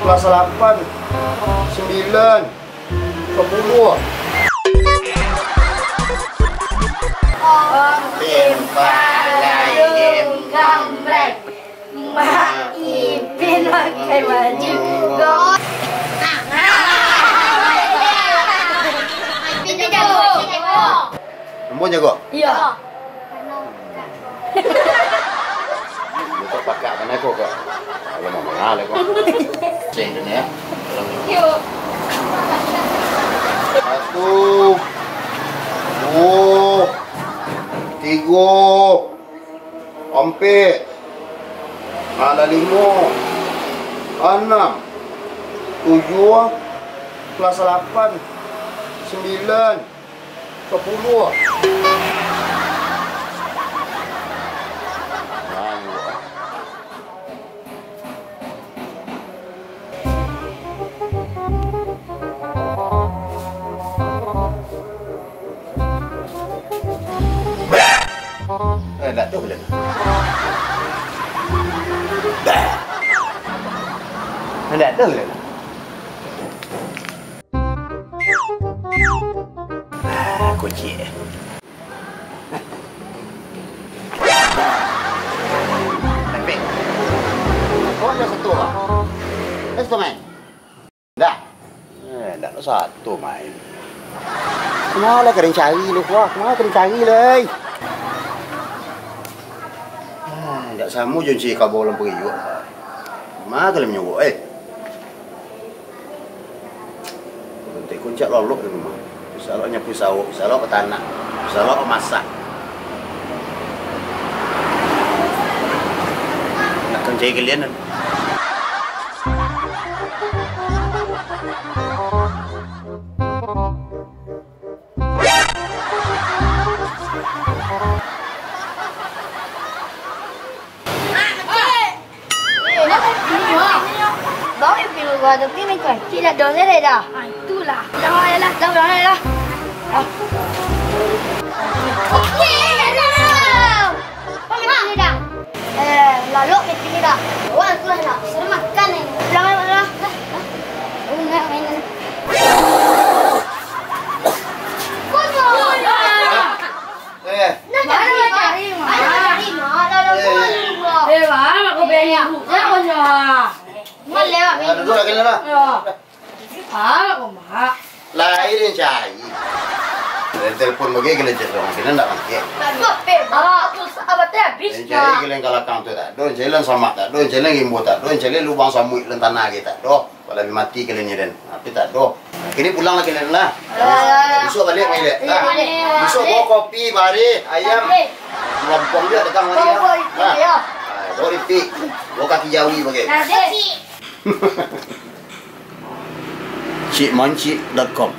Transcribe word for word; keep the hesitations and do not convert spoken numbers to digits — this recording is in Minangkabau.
Kelas lapan, sembilan, sepuluh. Om Ipin Palain Gambrek. Mak Ipin pakai baju go. Ipin jago. Ambo jago? Iyo. Kok pakak bana ko, kok? Alah, mama lah, kok. Sing dulu, ya. Yo. Satu, duo, tigo, ampek, alah, limo, anam, tujuah, kelas lapan, sembilan, Sapuluah. Eh, ndak tu bulan. Ndak tu bulan. Ah, kunci. Tapi, kau ada satu, ah. Ada satu main? Dah. Eh, ndak ada satu main. Kemana kalian cari lu, wah? Kemana kalian cari, leh? Ah, ndak samo jo cik kabau lam periuk. Kemana kalian menyogok, eh? Nanti kuncak lolok di rumah. Bisa lo nyapu sawah, bisa lo batanak, bisa lo masak. Nak kan cari kalian kan? Bawa yang pilu gua tu, pilu gua tu, pilu gua tu. Tidak dong, tidak dah. Ah, itulah. Dah, dah, dah, dah, dah, dah. Ah. Oke, dah, dah, dah. Kau main pilu dah. Eh, lalu main pilu dah. Wah, aku dah nak. Suruh makan ni. Dah, dah, dah. Dah, dah. Aku nak main. Kau tu. Eh. Nah, cari, Mak. Cari, Mak. Dah, dah, dah, dah. Eh, Mak, aku pengen buka, Mak. Mak, lewat. Nah, duduk lagi lah. Ya. Ah, Mak. Lain yang cari. Dari telepon bagi, kalian cek orang, kalian ndak pakai. Aduh, Pep. Ah, tu, abah teh habis. Yang cari kalian kalakang tu tak do, yang cari lan samak tak do, yang cari lan rimbo tak do, yang cari lubang samuik lan tanah lagi tak do. Kok labiah mati kalian ni, Den. Tapi tak do. Nah, kini pulang lah kalian lah. Alah, alah, alah. Besok balik, balik. Iya, nah, balik. Besok bawa kopi, bareh, ayam. Balik. Lompong juga datang hari, ya. Bawa, bawa, nah, iya. Ah, bawa ripik. Bawa kaki jawi pakai. Nah, Dek. Cik Mancik dot com.